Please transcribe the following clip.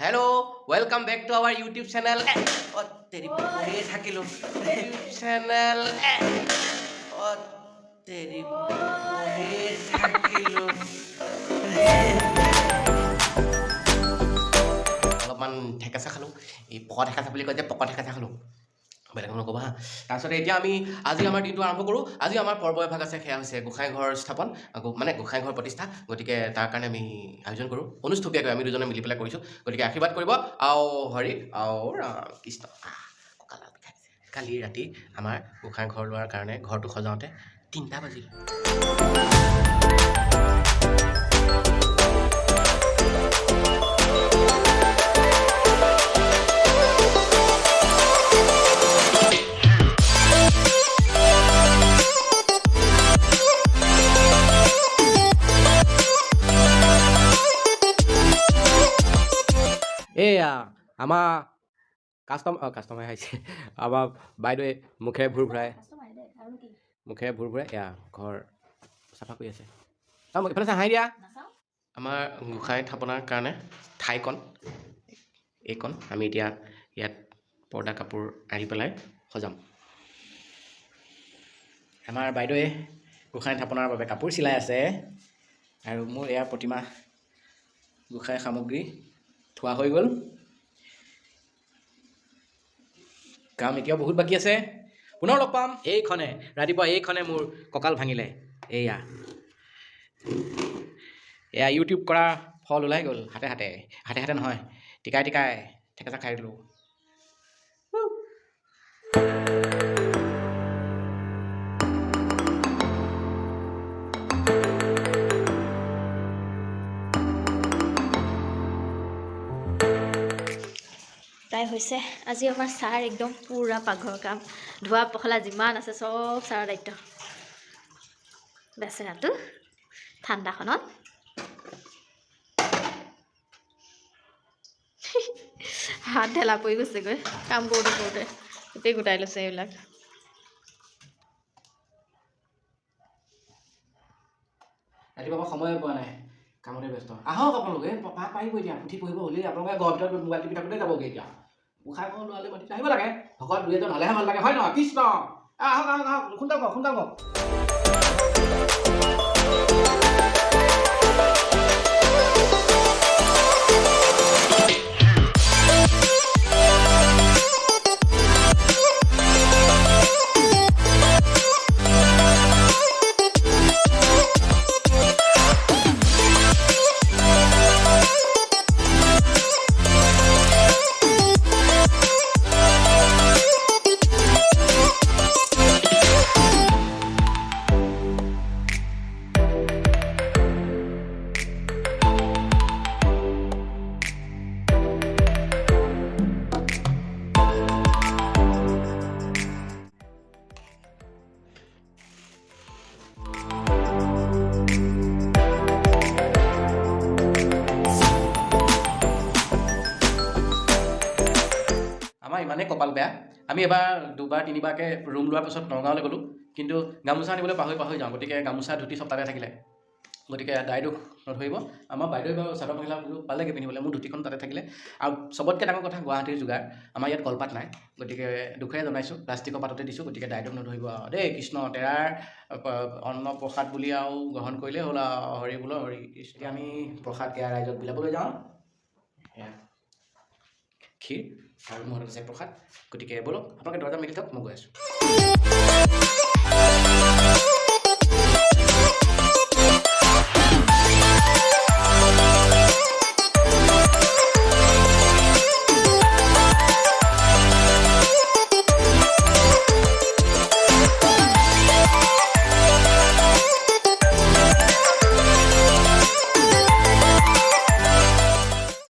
Hello, welcome back to our YouTube channel. তেৰি, পঢ়িয়ে থাকিলোঁ। Channel, তেৰি, পঢ়িয়ে থাকিলোঁ। অলপমান ঠেকেচা খালোঁ, এই পকা ঠেকেচা বুলি কয় যে, পকা ঠেকেচা খালোঁ, বেলেগ নক'বা হা। তাৰপিছতে এতিয়া আমি আজি আমাৰ দিনটো আৰম্ভ কৰোঁ। আজি আমাৰ পৰ্ব এভাগ আছে, সেয়া হৈছে গোঁসাই ঘৰ স্থাপন, মানে গোঁসাই ঘৰ প্ৰতিষ্ঠা। গতিকে তাৰ কাৰণে আমি আয়োজন কৰোঁ অনুষ্ঠুপীয়াকৈ, আমি দুজনে মিলি পেলাই কৰিছোঁ। গতিকে আশীৰ্বাদ কৰিব। আও হৰি, আও ৰাম, কৃষ্ণ। কঁকাল বিষাইছে। কালি ৰাতি আমাৰ গোঁসাই ঘৰ লোৱাৰ কাৰণে ঘৰটো সজাওঁতে 3টা বাজিল। এয়া আমাৰ কাষ্টমাৰ আহিছে। আমাৰ বাইদেৱে মুখেৰে ভোৰ ভৰাই, মুখেৰে ভোৰ ভৰাই এয়া ঘৰ চাফা কৰি আছে। অঁ, এইফালে চা, হাঁহি দিয়া। আমাৰ গোঁসাই থাপনাৰ কাৰণে ঠাইকণ এইকণ। আমি এতিয়া ইয়াত পৰ্দা কাপোৰ আনি পেলাই সজাম। আমাৰ বাইদেৱে গোঁসাই থাপনাৰ বাবে কাপোৰ চিলাই আছে আৰু মোৰ এয়া প্ৰতিমা, গোঁসাই সামগ্ৰী থোৱা হৈ গ'ল। কাম এতিয়াও বহুত বাকী আছে। পুনৰ লগ পাম। এইখনে ৰাতিপুৱা এইখনে মোৰ কঁকাল ভাঙিলে। এয়া এয়া ইউটিউব কৰা ফল ওলাই গ'ল। হাতে হাতে, হাতে হাতে নহয়, টিকাই টিকাই ঠেকেচা খাই দিলোঁ। প্ৰায় হৈছে। আজি আমাৰ ছাৰ একদম পূৰা পাকঘৰৰ কাম, ধোৱা পখলা যিমান আছে চব ছাৰৰ দায়িত্ব। বেচেৰাটো ঠাণ্ডাখনত হাত ঢেলা পৰি গৈছেগৈ কাম কৰোঁতে কৰোঁতে, গোটেই গোটাই লৈছে এইবিলাক। ৰাতিপুৱা পৰা সময়ে পোৱা নাই, কামতে ব্যস্ত। আহক আপোনালোকে, পাৰিব এতিয়া পুথি পঢ়িব হ'লেই। আপোনালোকে ঘৰৰ ভিতৰত মোবাইল টিপি থাকোঁতে যাবগৈ। এতিয়া গোঁসাই ঘৰ লোৱালে মাতিছে, আহিব লাগে। ভকত দুই এজন হ'লেহে ভাল লাগে, হয় নহয়? কৃষ্ণ। আহক আহক আহক, সোনকাল কওক, সোনকাল কওক। আমাৰ ইমানেই কপাল বেয়া, আমি এবাৰ দুবাৰ তিনিবাৰকৈ ৰুম লোৱাৰ পাছত নগাঁৱলৈ গ'লোঁ, কিন্তু গামোচা আনিবলৈ পাহৰি পাহৰি যাওঁ। গতিকে গামোচা ধুতি চব তাতে থাকিলে। গতিকে দায় দোষ নধৰিব। আমাৰ বাইদেৱে বাৰু চাদৰ মেখেলা পালেগৈ পিন্ধিবলৈ, মোৰ ধুতিখন তাতে থাকিলে। আৰু চবতকৈ ডাঙৰ কথা, গুৱাহাটীৰ যোগাৰ, আমাৰ ইয়াত কলপাত নাই। গতিকে দুখেৰে জনাইছোঁ, প্লাষ্টিকৰ পাততে দিছোঁ। গতিকে দায় দোষ নধৰিব আৰু দেই। কৃষ্ণ। তেৰাৰ অন্ন প্ৰসাদ বুলি আৰু গ্ৰহণ কৰিলেই হ'ল আৰু। হৰি বোলো হৰি। এতিয়া আমি প্ৰসাদ এয়া ৰাইজক বিলাবলৈ যাওঁ। এয়া ক্ষীৰ আৰু মোৰ হাতত আছে প্ৰসাদ। গতিকে ব'লক, আপোনালোকে দৰ্জা মেলি থওক, মই গৈ আছোঁ।